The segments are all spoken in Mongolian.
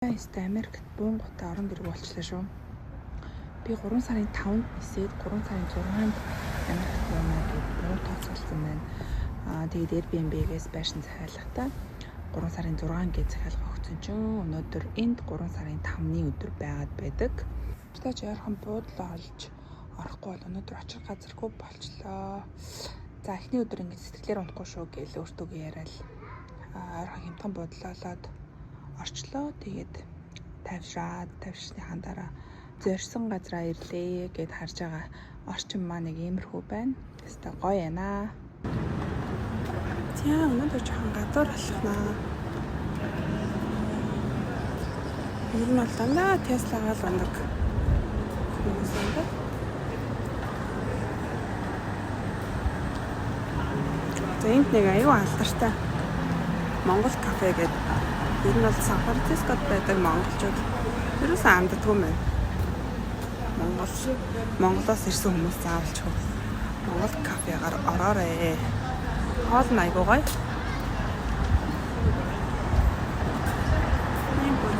Өстой Америкт буунгуудаа орон гэргүй болчлаа шүү. Би 3 сарын 5-нд нисээд 3 сарын 6-нд Америкт буунаа гэд буу тооцоолсон байна. Тэгээд Airbnb-гээс байшин захиалгахдаа 3 сарын 6 гэж захиалга өгсөн чинь өнөөдөр энд 3 сарын 5-ны өдөр байгаад байдаг. Тач ойрхон буудлаа олж орохгүй бол өнөөдөр очих газаргүй болчлоо. За эхний өдөр ингэж сэтгэлээр унахгүй шүү гэж өөртөөгөө яриад ойрхон хямдхан буудлаа олоод орчлоо. Тэгээд тавьшраад тавьшсныхаа дараа зорьсон газраа ирлээ гэд харж байгаа орчин маань нэг иймэрхүү байна. Тэстэ гоё яана. За өнөөдөр жоохон гадуур алхнаа. Ер нь бол дандаа Теслагаа л ундаг хүмүүс юм байна. За энд нэг аюу алдартай Монгол кафе гэдэг. Ер нь бол Сан Францискод байдаг монголчууд ерөөсөн амддаггүй юм байна. Монголоос ирсэн хүмүүс заавалчгүй Монгол кафегаар ороорой. Хоол нь айгуу гоё. Ийм бүр.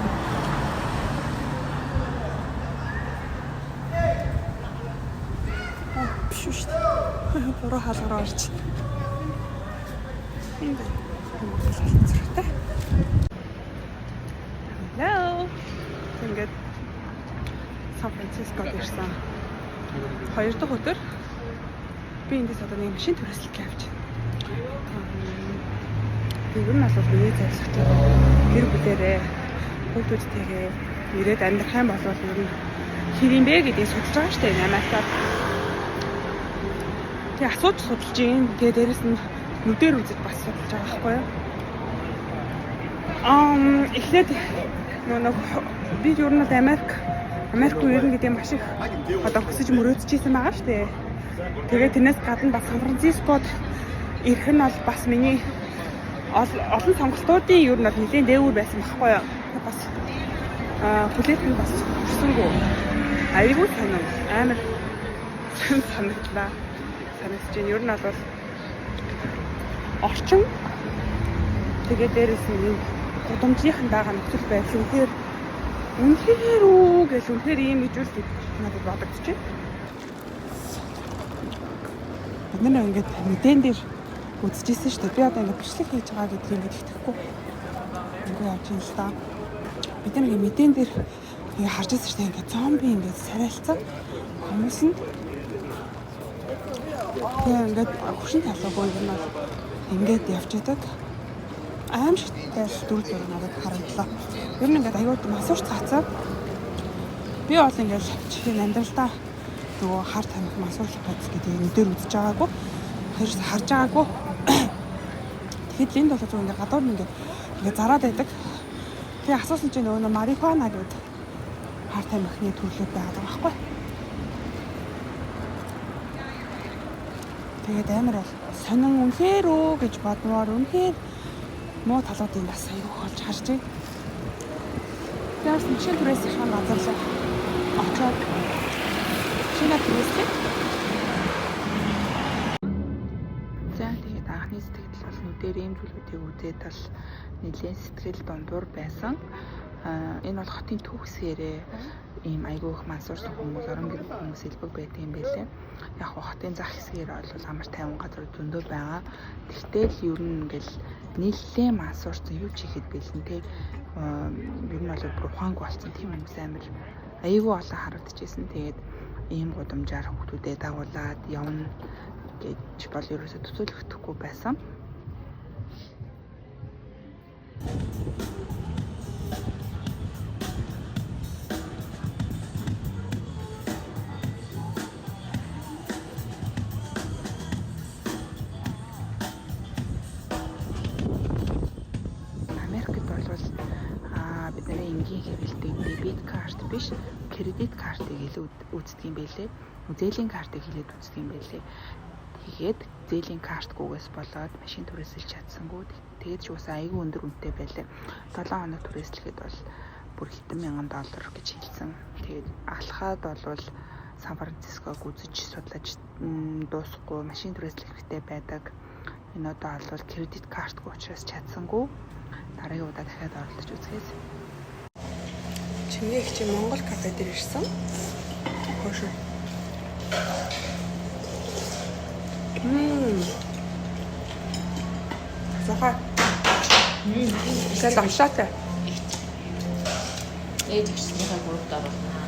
Биш үү шүү дээ. Буруу хаалгаар орж. Энд байна. Зүрхтэй. Hello. Ингээд Сан Францискод ирсэн. 2 дахь өдөр би эндээс одоо нэг машин түрээслэх гэж явж байна. Ер нь бол миний зорилготой гэр бүлээрээ хүүхдүүдтэйгээ ирээд амьдрах юм бол ер нь хэр юм бэ гэдгийг судалж байгаа шүү дээ Америкаар. Тэгээ асууж судалж гин. Тэгээ дээрэс нь нүдээр үзэж бас судалж байгаа байхгүй юу? Эхлээд нэг би ер нь бол Америк руу ирнэ гэдэг маш их одоо хүсэж мөрөөдөж исэн байгаа шүү дээ. Тэгээ тэрнээс гадна бас Сан Францискод ирэх нь бол бас миний олон сонголтуудын ер нь бол нэлээд дээвэр байсан байхгүй юу? Бас хүлээлт нь бас хүрсэнгүү. Аягүй сонин амар сонин санагдлаа. Санагдаж байна. Ер нь бол орчин тэгээ дээрэс нь энэ гудамжийнхан байгаа нөхцөл байдал үнэхээр үү гэл үнэхээр ийм гэж үл надад бодогдчихэв. Бид нар ингээд мэдэн дээр үзчихсэн шүү дээ. Би одоо ингээд бичлэг хийж байгаа гэдгийг ингээд итгэхгүй ингээд явж байна л да. Бид нар ингээд мэдэн дээр ингээд харж байсан шүү дээ. Ингээд зомби ингээд сарайлцсан хүмүүс нь тэгээ ингээд хөшин талаагүй юм бол ингээд явж байдаг. Аимшигтай л дүр зураг надад харагдлаа. Ер нь ингээд аюул мансуурч цаацаа. Би бол ингээд жишээ нь амьдралдаа нөгөө хар тамхи мансуурлах бодис гэдэг нүдээр үзэж байгаагүй. Хоёрс харж байгаагүй. Тэгэхэд л энд бол зөв ингээд гадуур нь ингээд зараад байдаг. Тэгээ асуусан чинь нөгөө марихуана гэдэг хар тамхины төрлүүд байгаад байгаа байхгүй. Тэгээд амар бол сонин үнэхээр үү гэж бодмоор үнэхээр муу талуудыг бас аягүй олж харж байна. Тэгээс машин түрээсэх газар руу очоод машинаа түрээслээ. За тэгээд анхны сэтгэл бол нүдээр ийм зүйлүүдийг үзээд бол нэлээд сэтгэл дундуур байсан. Энэ бол хотын төв хэсгээрээ ийм айгүй их мансуурсан хүмүүс, орон гэр хүмүүс элбэг байдаг юм байлээ. Яг хоо хотын зах хэсгээр бол амар тайван газар зөндөө байгаа. Тэгтэл ер нь ингээл нэлээд мансуурсан юу ч хийхэд бэлэн те. Ер нь бол бүр ухаангүй болсон тийм хүмүүс амар айгүй олон харагдчихсэн. Тэгээд ийм гудамжаар хүүхдүүдэд дагуулад явна гэж бол ерөөсөө төсөөлөгдөхгүй байсан. Америкт бол бидний энгийн хэрэглэдэг дебит карт биш, кредит картыг илүү үздэг юм байлээ. Зээлийн картыг хилээд үздэг юм байлээ. Тэгээд зээлийн картгүйгээс болоод машин түрээсэлж чадсангүй. Тэгээд ч уусаа айгүй өндөр үнэтэй байлээ. 7 хоног түрээслэхэд бол бүр хэдэн мянган доллар гэж хэлсэн. Тэгээд алхаад бол Сан Франциског үзэж судлаж дуусахгүй машин түрээслэх хэрэгтэй байдаг. Энэ удаа бол кредит картгүй учраас чадсангүй. Дараагийн удаа дахиад оролдож үзье. Чиний их чи Монгол кафе дээр ирсэн. Хош. Сахаа. Тэгээд лавшаатай. Ээж ихснийхээ группт оруулна.